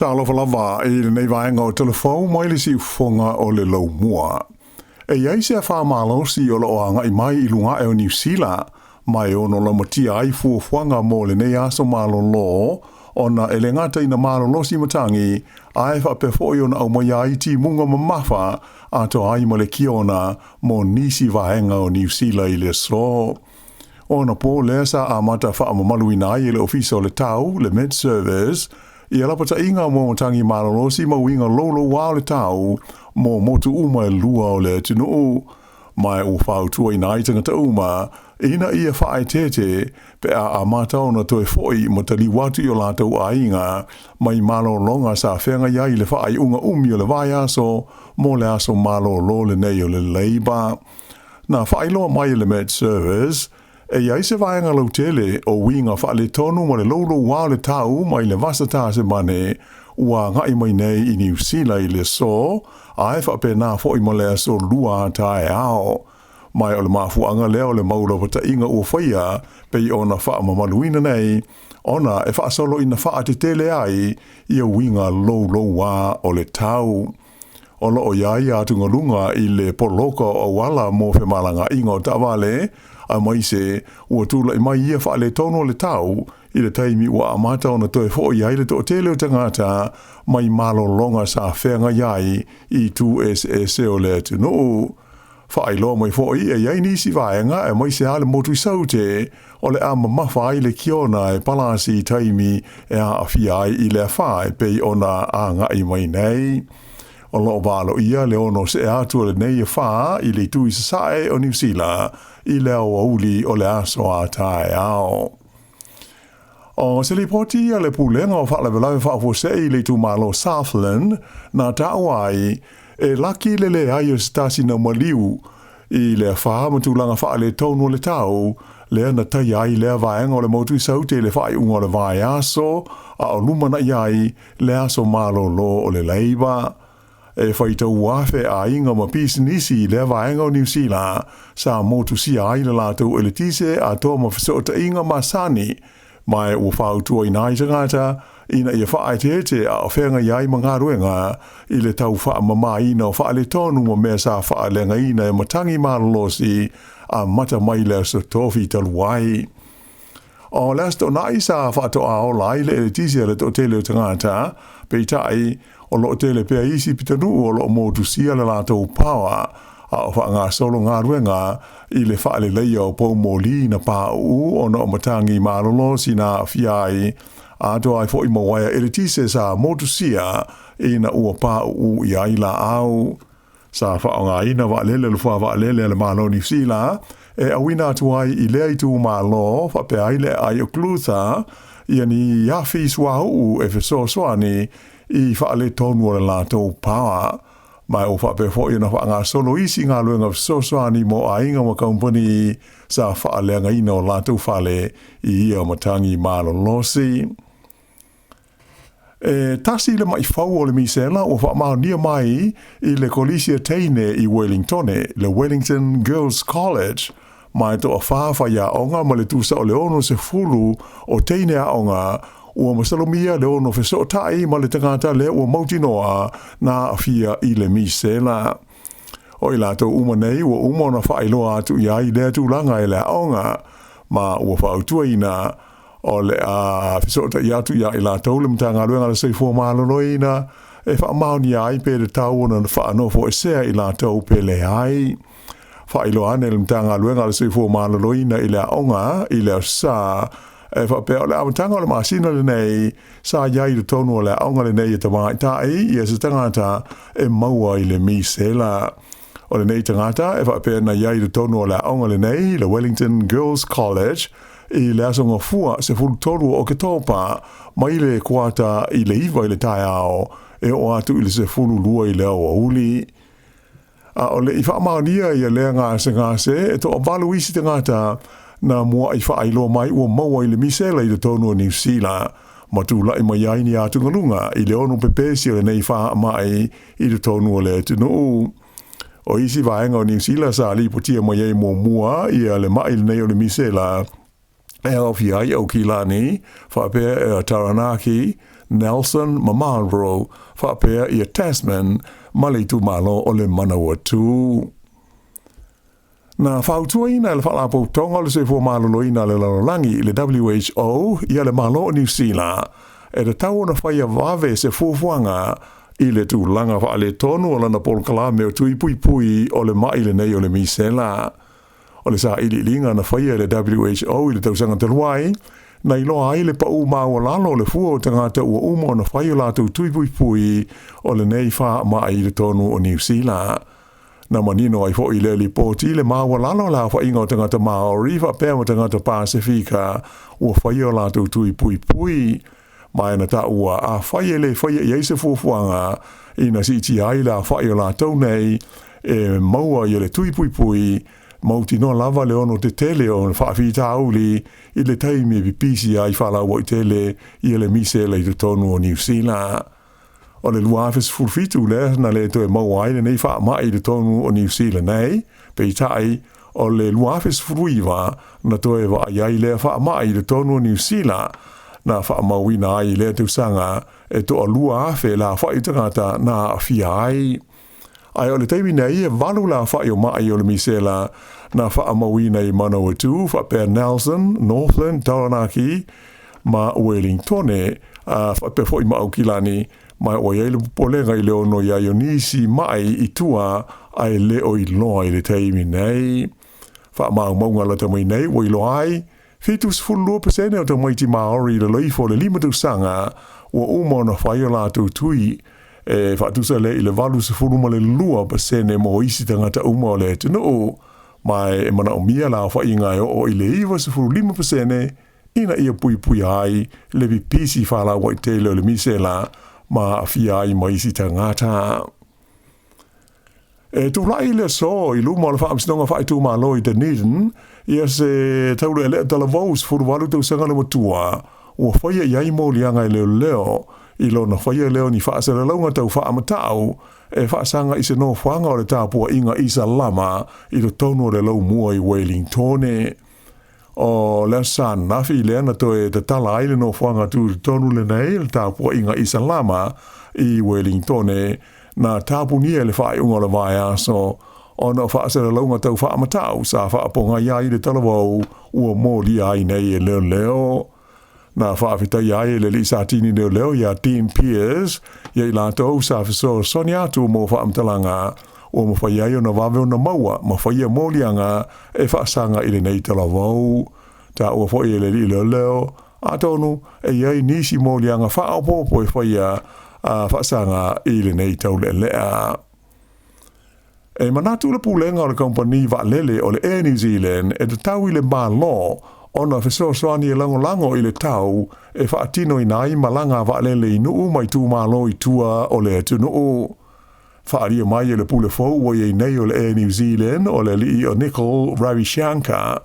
Talofa lava i lenei vaega o Tala Fou mai le siufofoga o le Laumua. E i ai se afa malosi o lo o agai mai i luga ae o Niu Sila, ma e ono laumatia ai fuafuaga mo lenei aso malolo, ona e le gata ina malolosi matagi, ae faapea foi ona aumaia ai timuga mamafa atoa ai ma le kiona mo nisi vaega o Niu Sila i le aso. O anapo lea sa amata faamamaluina ai e le Ofisa o le Tau, le Met Service, ia lapataiga mo matagi malolosi ma uiga loulouā o le tau mo motu uma e lua o le atunuu. Ma ua fautuaina ai tagata uma ina ia faaeteete pe a amata ona toe foi ma taliu atu i o latou aiga mai malologa sa feagai ai i le faaiuga umi o le vaiaso mo le aso malolo lenei o le Labour. Na faailoa mai e le Met Service, e i ai se vaega lautele o uiga faaletonu ma le loulouā o le tau mai le vasa Tasemane ua agai mai nei i Niu Sila i le aso, ae faapena foi ma le aso Lua a taeao. Ma o le mafuaaga lea o le mau lapataiga ua faia pei ona faamamaluina nei, ona e faasolo ina faatetele ai ia uiga loulouā o le tau. O lo o i ai atugaluga i le poloka o auala mo femalagaaiga o taavale, aemaise ua tulai mai ia faaletonu o le tau i le taimi ua amata ona toe foi ai le toatele o tagata mai malologa sa feagai ai i itu eseese o le atunuu. Faailoa mai foi e i ai nisi vaega aemaise lava le motu i Saute o le a mamafa ai le kiona e palasi i taimi e aafia ai i le afa e pei ona agai mai nei. O lo o valoia le ono see atu o lenei afa i le itu i sasae o Niu Sila i le aoauli o le aso a taeao. O se lipoti a le Pulega o Faalavelave Faafuasei i le itumalo Southland na taua ai, e laki le leai o se tasi na maliu i le afa ma tulaga faaletonu o le tau, lea na taia ai lea vaega o le motu i Saute i le faaiuga o le vaiaso, a o lumanai ai le aso malolo o le Labour. E faitau afe aiga ma pisinisi i lea vaega o Niu Sila sa motusia ai le latou eletise atoa ma fesootaiga masani, ma ua fautuaina ai tagata ina ia faaeteete a o feagai ai ma galuega i le tau faamamaina o faaletonu ma mea sa faaleagaina e matagi malolosi amata mai le aso Tofi talu ai. O le Aso Toonai sa faatoa ola ai le eletise a le toatele o tagata, peitai, o lo o tele pea isi pitonuu o lo o motusia le latou power, a o faagasolo galuega i le faaleleia o poumoli na pauu ona o matagi malolosi na aafia ai, atoa ai foi ma uaea eletise sa motusia ina ua pauu i ai laau. Sa faaaogaina vaalele o le Fuavaalele a le Malo o Niu Sila e auina atu ai i lea itumalo faapea ai le aai o Clutha ia ni afi suauu e fesoasoani i faaletonu o le latou power. Ma ua faapea foi ona faagasolo isi galuega fesoasoani mo aiga ma kamupani sa faaleagaina o latou fale i ia matagi malolosi. E tasi le maifau o le misela ua faamaonia mai i le Kolisi a Teine i Wellingtone, le Wellington Girls College, ma e toafa faiaoga ma le tusa o le 60 o teine aoga ua masalomia le ono fesootai ma le tagata lea ua mautinoa na aafia i le misela. O i latou uma nei ua uma ona faailoa atu i ai lea tulaga e le aoga, ma ua fautuaina o le a fesootai atu iā i latou le Matagaluega a le Soifua Maloloina e faamaonia ai pe tatau ona faanofoesea i latou pe leai. Faailoa ane le Matagaluega a le Soifua Maloloina i le aoga i le Aso Sa e faapea o le amataga o le masina lenei sa i ai i totonu o le aoga lenei e tamaitai ia se tagata e maua i le misela. O lenei tagata e faapea na i ai i totonu o le aoga lenei, le Wellington Girls College, i le aso Gafua 13 o Oketopa mai le kuata i le 9 i le taeao e oo atu i le 12 i le aoauli. A o le i faamaonia ia lea gasegase, e toavalu isi tagata na muai faailoa mai ua maua i le misela i totonu o Niu Sila, ma tulai mai ai ni atugaluga i le ono pepesi o lenei faamai i totonu o le atunuu. O isi vaega o Niu Sila sa lipotia mai ai muamua ia le mai lenei o le misela e aofia ai Aukilani, faapea Taranaki, Nelson ma Marlborough faapea ia Tasman ma le itumalo o le Manawatu. Na fautuaina e le Faalapotopotoga o le Soifua Maloloina a le Lalolagi, le WHO, ia le Malo o Niu Sila e tatau ona faia vave se fuafuaga i le tulaga faaletonu o lana polokalame o tui puipui o le ma'i lenei o le misela. O le sailiiliga na faia e le WHO i le tausaga talu ai, na iloa ai le pau maualalo o le fua o tagata ua uma ona fai o latou tui puipui o lenei faamai i totonu o Niu Sila. Na manino ai foi i lea lipoti le maualalo o le aofaiga o tagata Maori faapea ma tagata Pasefika ua faia o latou tui puipui. Ma e na taua, afai e le faia i ai se fuafuaga ina siitia ai le aofai o latou nei e maua i le tui puipui, mautinoa lava le ono tetele o faafitauli i le taimi e pipisi ai faalauaitele ia le misela i totonu o Niu Sila. O le 2017 lea na le toe maua ai lenei faamai i totonu o Niu Sila nei, peitai o le 2019 na toe vaai ai lea faamai i totonu o Niu Sila, na faamauina ai i lea tausaga e toa 2,000 le aofai o tagata na aafia ai. Ae o le taimi nei e 8 le aofai o ma'i o le misela na faamauina i Manawatu faapea Nelson, Northland, Taranaki ma Wellingtone, faapea foi ma Aukilani, ma ua i ai le popolega i le ono i ai o nisi ma'i i tua ae le o iloa i le taimi nei. Faamaumauga lata mai nei ua iloa ai, 72% o tamaiti Māori i lalo ifo o le 5 tausaga ua uma ona fai o latou tui, e faatusa lea i le 82% mo isi tagata uma o le atunuu, ma e manaomia le aofaiga e oo i le 95% ina ia puipuia ai le pipisi faalauaitele o le misela ma aafia ai ma isi tagata. E tulai le aso i luma o le Faamasinoga Faaitumalo i Dunedin ia se taulealea talavou 18 tausaga le matua ua faia i ai moliaga e leoleo i lona faia lea o ni faasalalauga tau faamatau e faasaga i se nofoaga o le tapuaiga Isalama i totonu o le laumua i Wellingtone. O le aso Sa ananafi lea na toe tatala ai le nofoaga tutotonu lenei o le tapuaiga Isalama i Wellingtone na tapunia i le faaiuga o le vaiaso ona o faasalalauga tau faamatau sa faapogai ai le talavou ua molia ai nei e leoleo. Na faafetaia ai e le alii satini leoleo ia Dean Pears ia i latou sa fesoasoani atu mo faamatalaga ua mafai ai ona vave ona maua ma faia moliaga e faasaga i lenei talavou. Taua foi e le alii leoleo, atonu e i ai nisi moliaga faaopoopo e faia faasaga i lenei taulealea. E manatu le pulega o le kamupani vaalele o le Air New Zealand e tatau i le Malo ona fesoasoani e lagolago i le tau e faatinoina ai malaga a vaalele i nuu ma itumalo i tua o le atunuu. Faaalia mai e le pule fou ua i ai nei o le Air New Zealand o le alii o Nicol Ravishankar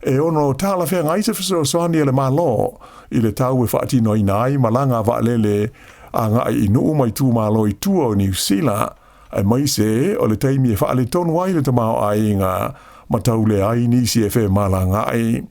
e ono talafeagai se fesoasoani a le Malo i le tau e faatinoina ai malaga a vaalele agai i nuu ma itumalo i tua o Niu Sila, aemaise o le taimi e faaletonu ai le tamaoaiga ma taulea ai nisi e femalagaai.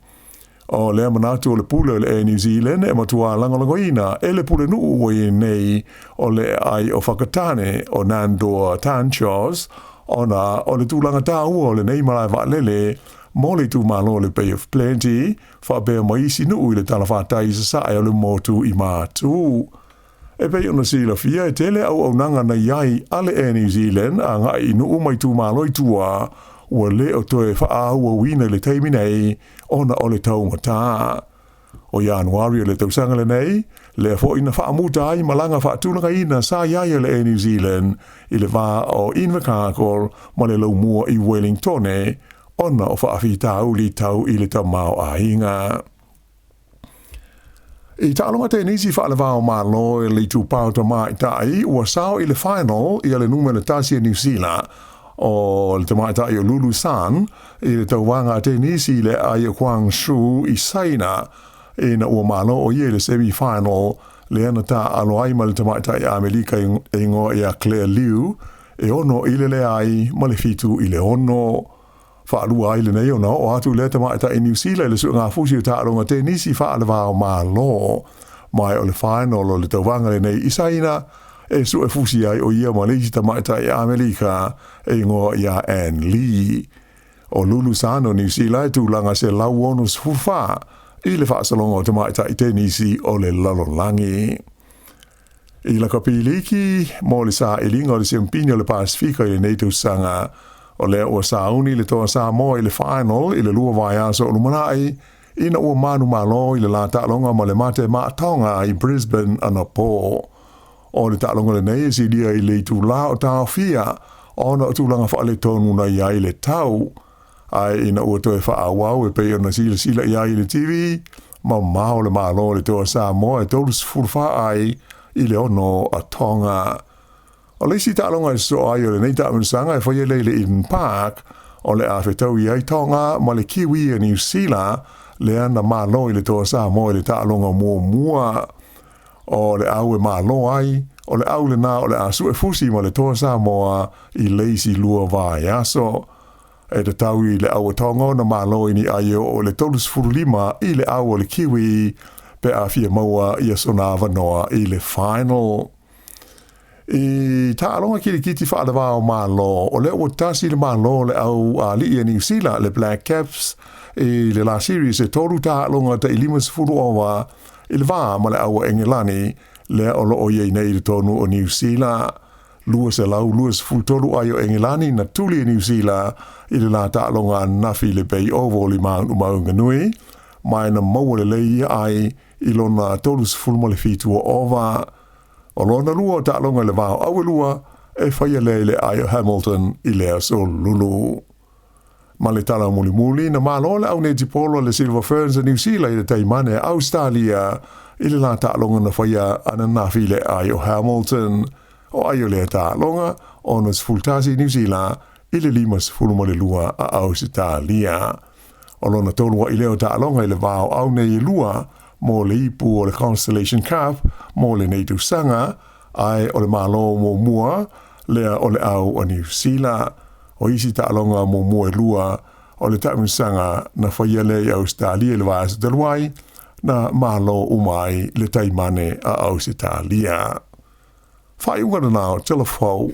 O lea manatu o le pule o le Air New Zealand e matua lagolagoina e le pulenuu ua i ai nei o le aai o Whakatane o Nandor Tanczos ona o le tulaga taua o lenei malae vaalele mo le itumalo o le Bay of Plenty faapea ma isi nuu i le talafatai i sasae o le motu i Matu. E pei ona silafia, e tele auaunaga na i ai a le Air New Zealand agai i nuu ma itumalo i tua, ua le o toe faaauauina i le taimi nei ona o le taugata. O Ianuari o le tausaga lenei, lea foi na faamuta ai malaga faatulagaina sa i ai a le Air New Zealand i le va o Invercargill ma le laumua i Wellingtone ona o faafitauli tau i le tamaoaiga. I taaloga tenisi faale-va-o-Malo e le itupa o tamaitai, ua sao i le final ia le numera tasi a Niu Sila, o le tamaitai o Lulu Sun, i le tauvaga a tenisi i le aai o Guangzhou i Saina, ina ua malo o ia i le semi-final lea na taaalo ai ma le tamaitai Amelika e igoa ia Claire Liu, e 6-0 ma le 7-6. Faalua ai lenei ona oo atu lea tamaitai Niu Sila i le suegafusi o taaloga tenisi faale-va-o-Malo. Ma o le final o le tauvaga lenei i Saina e su'efusi ai o ia ma le isi tamaitai Amerika e igoa ia Ann Li. O Lulu Sun o Niu Sila e tulaga 164 i le faasologa o tamaitai tenisi o le lalolagi. I lakapi liki mo le sailiga o le Siamupini o le Pasefika i lenei tausaga, o lea ua sauni le toa Samoa i le final i le 2 vaiaso o lumanai, ina ua manumalo i le la taaloga ma le mate ma Tonga i Brisbane anapo. O le taaloga lenei e silia i le itulā o taofia ona o tulaga faaletonu na i ai le tau, ae ina ua toe faaauau e pei ona silasila i ai i le TV, mamao le malo o le toa Samoa e 34 ai i le 6 a Tonga. O le isi taaloga e sosoo ai o lenei taamilosaga e faia lea i le Eden Park, o le a fetaui ai Tonga ma le Kiwi a Niu Sila, lea na malo i le toa Samoa i le taaloga muamua. O le au e malo ai, o le au lena o le a suefusi ma le toa Samoa i le isi 2 vaiaso. E tatau i le au a Tonga ona malo i ni ai e oo i le 35 i le au o le Kiwi pe a fia maua ia sona avanoa i le final. I taaloga kilikiti faaleva o Malo, o lea ua tasi le malo le au ali'i a Niu Sila, le Black Caps, i le la series e 3 taaloga tai 50 ova i le va ma le au a Engelani, lea o loo i ai nei i totonu o Niu Sila. 223 ai o Engelani na tuli e Niu Sila i le la taaloga ananafi i le Bay Oval i Maunganui, ma na maua lelei ia ai i lona 37 o ova. O lona lua o taaloga i le va o Auelua e faia lea i le ai o Hamilton i le aso Lulu. Ma le tala mulimuli, na malo le au netipolo le Silver Ferns a Niu Sila i le taimane a Australia i le la taaloga na faia ananafi i le ai o Hamilton. O ai o lea taaloga, 61 Niu Sila i le 52 a Ausetalia. O lona tolu ai lea o taaloga i le va o au nei e lua mo le ipu o le Constellation Cup mo lenei tausaga, ae o le malo muamua lea o le au a Niu Sila. O isi taaloga muamua e lua o le taamilosaga na faia lea i Australia i le vaiaso talu ai, na malo uma ai le taimane a Ausetalia. Faaiuga lena o Tala Fou.